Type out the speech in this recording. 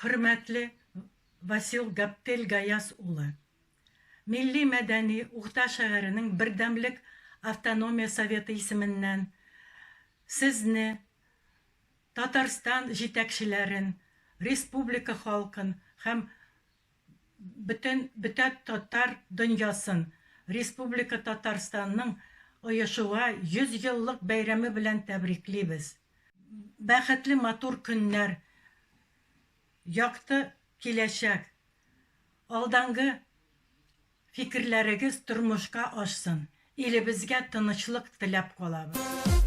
Хөрмәтле Васил Гаптел Гаяз улы! Милли-мәдәни Ухта шәһәренең Бердәмлек автономия советы исеменнән Сезне, Татарстан җитәкчеләрен, республика халкын һәм бөтен бөтә татар дөньясын Республика Татарстанның оешуга 100 еллык бәйрәме белән тәбриклибез! Бәхетле матур көннәр, якты киләчәк, алдангы фикерләрегез тормышка ашсын, илебезгә тынычлык теләп калабыз.